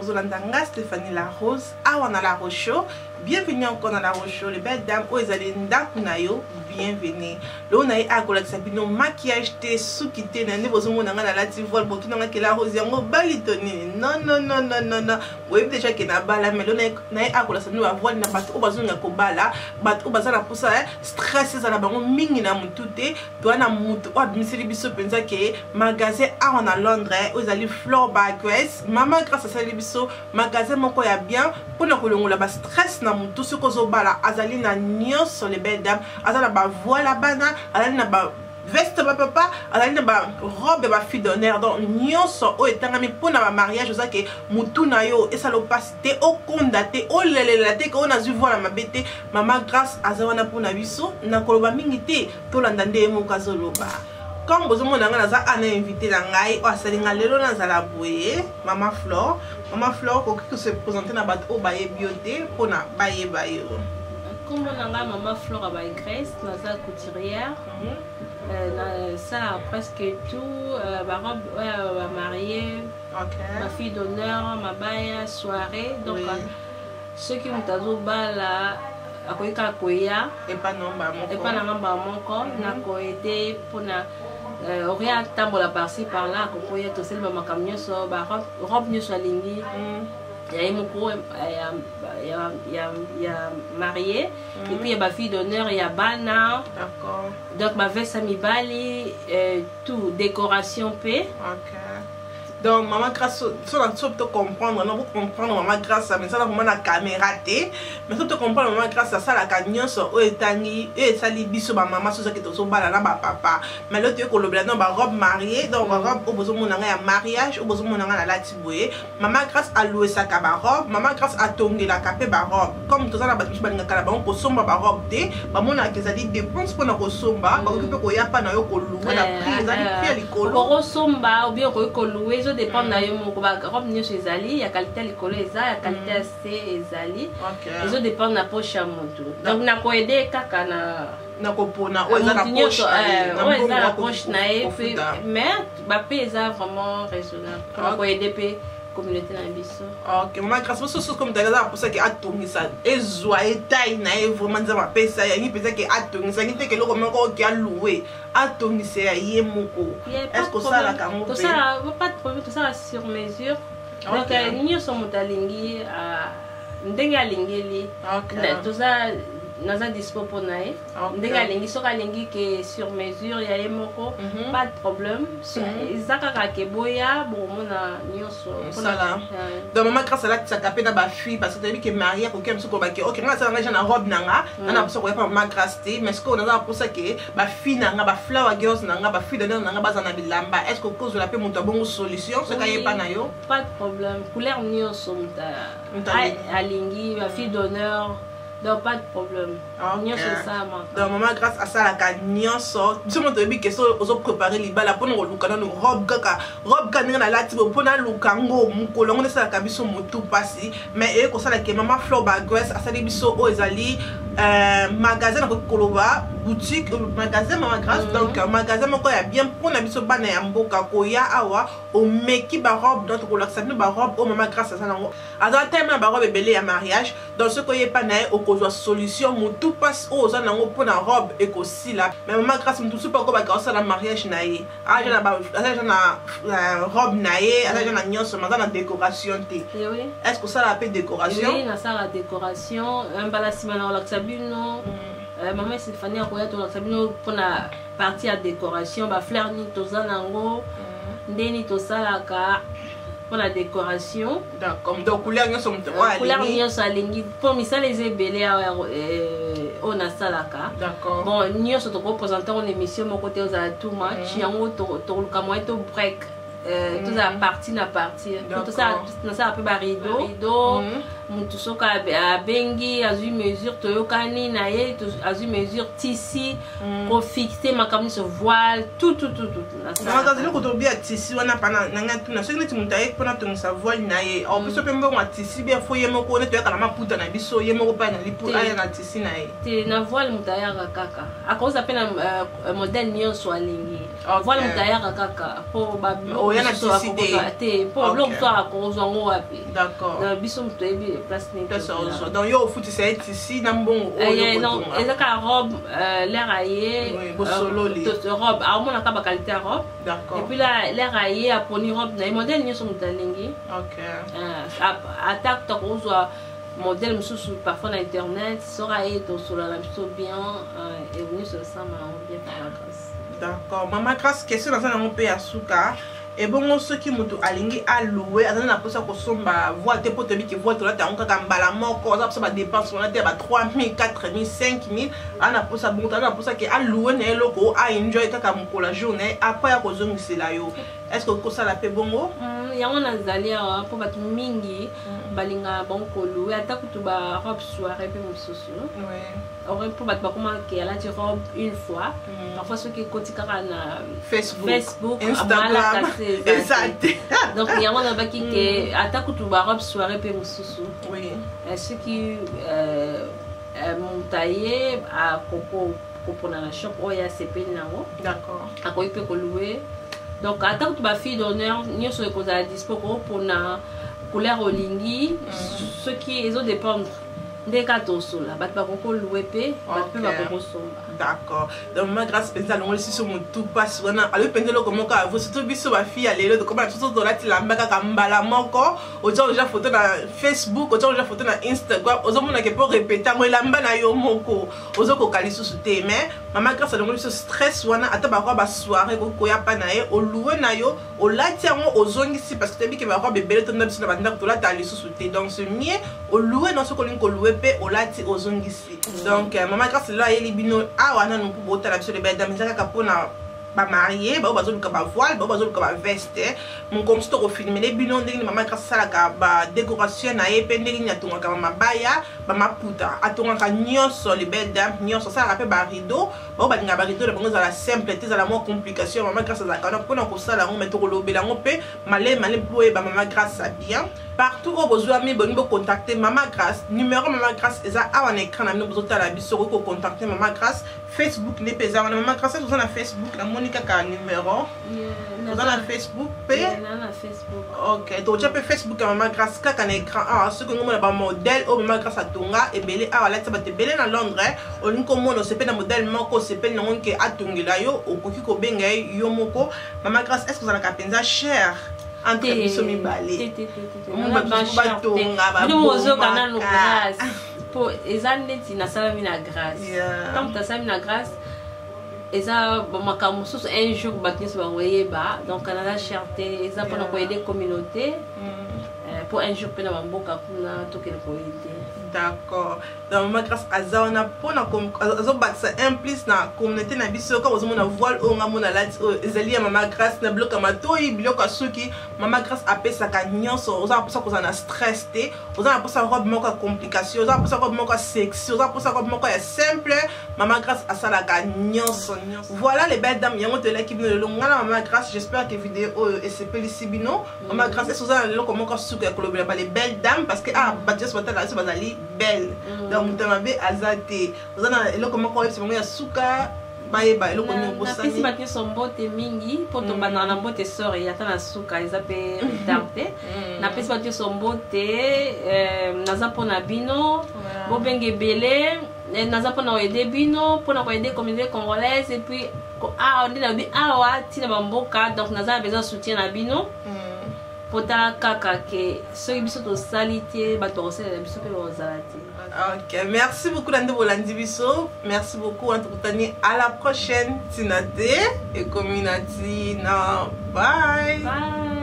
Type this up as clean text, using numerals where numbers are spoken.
Bozolanda nga Stéphanie La Rose awa na La Rose Show. Bienvenue encore na La Rose Show, les belles dames oyo ezali ndako na yo, bienvenue. Lelo na ye akolakisa bino maquillage te, suki te, na nde bozomona nga nalati voile, botuna nga ke La Rose yango bali to nini? Non non non non non non. Boyebi déjà ke na bala, mais lelo na ye akolakisa bino ba voile na bato oyo bazolinga kobala, bato oyo baza na posa stress ezala bango mingi na mutu te. Toza na mutu oyo abimiseli biso mpenza ke magasin awa na Londres oyo ezali Flore by Grace. Mama Grace asaleli biso magasin moko ya bien mpona kolongola ba stress na mutu soki ozobala. Azali na nyonso, les belles dames, aza na ba voile ya bana, azali na ba veste ba papa, azali na ba robe ya ba fille d'honneur. Donc nyonso oyo etangami mpona ba mariage, oza ke mutu na yo esala opasi te, okonda te, olelela te ke oyo nazwi voile mabe te. Mama Grace aza wana mpona biso. Nakoloba mingi te, tolanda nde ye moko azoloba. Comme bozomona nga naza ana invité na ngai oyo asali nga lelo nazala boye, Mama Flore. Mama Flore, okoki kose présenter na bato oyo bayebi yo te mpona bayeba yo? Nkombo na ngai Mama Flora by Grace, naza couturière. Nasalaka presque tout, barobe oyo bamarie, bafille d'honneur, mabaya, soirée. Donc soki moto azobala, akoki kaka koya epa na ngamba moko, nakoaider mpona oria atambola par-ci par-là. Akokoya, tosali bamakambo nyonso, barobe nyonso alingi ya ye moko ya marié, et puis ya bafille d'honneur, ya bana, donc baveste ya mibali, tout, décoration mpe. Donc Mama Grâce, so na so to comprendre, na comprendre Mama Grâce, mais ça vraiment na caméra te, mais so to comprendre, Mama Grâce asalaka nyonso oyo etangi, oyo esali biso bamama so soki tozobala na bapapa. Mais lelo toye kolobela donc barobe mariée, donc barobe oyo bozomona nga ya mariage, oyo bozomona nga nalati boye. Mama Grâce alouesaka barobe, Mama Grâce atongelaka mpe barobe. Comme toza na bato mosusu balingaka na bango kosomba barobe te, bamonaka ezali dépense mpona kosomba, bakoki mpe koya mpa na yo kolouer na prix ezali prix ya likolo. Okosomba ou bien okoki kolouer, ezodépendre na yo moko. Barobe nyonso ezali ya qualité ya likolo, eza ya qualité ya se, ezali, ezodépendre na poche ya motu. Donc nakoaider kaka na na kopona oyo eza na poche. Oyo eza na poche na ye, mais baprix eza vraiment raisonnable mpona koaider mpe communauté na biso. Ok, Mama Grâce, mosusu comme tala aza mposaki atongisa ezwa etai na ye vraiment, Nzambe apesa yangi mpenza ke atongisa yangi te ke eloko moko oke alouer, atongisa ya ye moko. Est ce que osalaka yango? Mpe pas de problème, tosala sur mesure. Donc nyonso moto alingi, ndenge alingeli, toza, naza dispo mpona ye ndenge alingi. Soki alingi ke sur mesure ya ye moko, pas de problème. Eza kaka ke boya, bokomona nyonso. Mosala. Donc Mama Grâce alatisaka mpe na bafille, parce que toyebi ke mariée akoki biso koloba ke ok, nga nasala nga ja na robe na nga, nga na biso koya pa Mama Grâce te, mais sikoyo naza na mposa ke bafille na nga, baflower girls na nga, bafille d'honneur na nga baza na bilamba. Est ce que okozwela mpe moto abongo solution soki ayepa na yo? Pas de problème, couleur nyonso moto alingi, bafille d'honneur, donc pas de problème, nyonso esalamaka. Donc Mama Grâce asalaka nyonso. Biso mo toyebi ke so ozopréparer libala, mpona koluka nano robe, kaka robe kaka ndenge nalati boye, mpona aluka yango mokolo yango nde esalaka biso motu mpasi. Mais eye kosala ke Mama Flore by Grace asali biso oyo ezali magasin, nakoki koloba boutique, magasin Mama Grâce. Donc magasin moko ya bien mpona biso bana ya mboka koya awa, omeki barobe. Donc tokolakisa bino barobe oyo Mama Grâce aza nango. Aza tellement na barobe ebele ya mariage. Donc soki oyepa na ye, okozwa solution, motu mpasi oyo oza nango mpona robe ekosila. Mais Mama Grâce, motu mosusu mpe akobaka osala mariage na ye, aza deja na robe na ye, aza deja na nyonso, mais aza na décoration te. Est ce que osalaka mpe décoration? Oui, nasalaka décoration. Mbala nsima na kolakisa bino, Mama Stéphanie akoya, tolakisa bino mpona partie ya décoration, bafleur nini toza nango, ndeni tosalaka mpona décoration. D'accord, donc couleur nyonso moto couleur nyonso alingi, mpo misala eza ebele awa oyo nasalaka. Bon, nyonso tokoprésenter ngo na émission moko te, ozala too much. Yango tokoluka moyen to break, tozala partie na partie. Nasala mpe barideau, rideau. Mutu soki abengi, azwi mesure, toyokani na ye, azwi mesure, tissu, kofixe makambo nyonso, voile, tout, tout, tout, tout. Nasalaka eloko tobi ya tissu wana mpa na ngai tuna soki neti moto aye mpona tongisa voile na ye, biso mpe mbongo ya tissu bien, faut ye moko neti oyaka na maputa na biso, ye moko mpe na lipu aya na tissu na ye? Te, na voile moto ayaka kaka, akoza mpe na modèle nyonso alingi. Voile moto ayaka kaka mpo Oya na tissu te. Te, mpo biloko mosusu akozwa yango wapi? D'accord. Biso moto toyebi place nini. Place ozwa. Donc yo ofutisa ye tissu na mbongo oyo kotonga? Eza kaka robe, l'heure aye Bosololi. Robe aomonaka baqualité ya robe. Et puis l'heure aye, aponi robe na ye, modèle nyonso moto alingi. Ata takozwa modèle mosusu parfois na internet, soki aye, tosolola na biso bien, nyonso esama yango bien par la grâce. D'accord. Mama Grâce, question naza nango mpe ya suka: ebongo soki moto alingi alouer, azali na mposa kosomba voile te, mpo toyebi ke voile tolata yango kaka mbala moko, aza mposa badépense wana te ya ba 3000, 4000, 5000, aza na mposa bongo, aza na mposa ke alouer na ye eloko, aenjoy kaka mokolo ya jour na ye, après ya kozongisela yo, est ce que okosala mpe bongo? Yango nazali awa mpo bato mingi balingaka bango kolouer, ata kutu barobe soirée mpe mosusu, mpo bato bakoma ke alati robe une fois. Parfois soki ekoti kaka na Facebook, Facebook, Instagram, eza te. Donc yango nalobaki ke ata kutu barobe soirée mpe mosusu, soki moto aye, akoko kopona na shop oyo asepeli nango, akoki mpe kolouer. Donc ata kutu bafille d'honneur nyonso ekozala dispo, kopona couleur olingi. Soki ezodépendre nde kaka tosola, bato bakoki kolouer mpe bato mpe bakoki kosomba. D'accord. Donc Mama Grâce mpenza alongoli biso motu mpasi wana, alobi mpenza eloko moko avo, surtout biso bafille ya lelo, tokoma na biso tolati lamba kaka mbala moko, otia oja photo na Facebook, otia oja photo na Instagram, ozomonake mpo répéter yango, elamba na yo moko ozokoka lisusu te. Mais Mama Grâce alongoli biso stress wana. Ata bakwa basoirée, ekoki koya mpa na ye, olouer na yo, olati yango, ozongisi, parce que toyebi ke barobe ebele tonda biso na bandako, tolata lisusu te. Donc c'est mieux olouer na, soki olingi kolouer mpe, olati, ozongisi. Donc Mama Grâce lelo ayeli bino awa nanu mpo botala biso les dames, eza kaka mpona bamariées bao bazoluka bavoile, bao bazoluka baveste. Mokolo mosusu tokofilmele bino ndenge nini Mama Grâce asalaka badécoration na ye, mpe ndenge nini atongaka bamabaya, bamaputa, atongaka nyonso, les belles dames, nyonso. Asalaka mpe barideau, bao balingaka barideau na bango ezala simple te, ezala mwa complication, Mama Grâce azalaka wana mpona kosala yango. Mais tokolobela yango mpe malemi malemi mpo oyeba Mama Grâce bien. Partout oyo bozwami, bolingi bocontacte Mama Grâce, numéro Mama Grâce eza awa na écran na bino bozotala biso. Okoki kocontacte Mama Grâce, Facebook nde mpe eza wana. Mama Grâce, oza na Facebook? Namoni kaka numéro. Oza na Facebook mpe? Ok, tokotia mpe Facebook ya Mama Grâce kaka na écran awa. Soki olingi omona bamodèle oyo Mama Grâce atonga ebele awa, alatisa bato ebele na Londres, olingi komona, osepeli na modèle moko, osepeli nango nke atongela yo, okoki kobenga ye yo moko. Mama Grâce, est ce que ozalaka mpenza cher entre biso mibale? Batonga. Ozoka nano grâce, po eza neti nasalami na grâce. Ntango moto asalami na grâce, eza makambo mosusu, un jour bato nyonso bakoyeba. Donc naza cher te, eza mpona koaider communauté, mpo un jour mpe na bamboka kuna tokende koaider. D'accord. Donc Mama Grâce aza wana mpona azobakisa un plus na communauté na biso. Kaka ozomona voile oyo nga mona alati, oyo ezali ya Mama Grâce, na biloko ya matoi, biloko ya suki, Mama Grâce apesaka nyonso. Oza na mposa kozala na stress te, oza na mposa robe moko ya complication, oza na mposa robe moko ya sexy, oza na mposa robe moko ya simple, Mama Grâce asalaka nyonso nyonso. Voilà, les belles dames, yango toyelaki bino lelo, nga na Mama Grâce. J'espère que vidéo oyo esepelisi bino. Mama Grâce, ese oza na leloko moko suka ya kolobela ba les belles dames? Parce que ah, bato nyonso batala biso bazali belle, donc moto mabe aza te. Oza na eloko moko oyebisa bango ya suka, bayeba eloko nini? Napesi bato nyonso mbote mingi, mpo tobandaka na mbote sore ata na suka, eza mpe retard te. Napesi bato nyonso mbote. Naza mpona bino, bobenga ebele. Naza mpona koaider bino, mpona koaider communauté congolaise, et puis awa nde nalobi awa ntina bamboka. Donc naza na besoin soutien na bino, po tala kaka ke soki biso tosali te, bato bakosalela biso mpe bakozala te. Ok, merci beaucoup na nde bolandi biso, merci beaucoup. Wana tokutani à la prochaine. Ntina te ekomi na ntina. Bye, bye.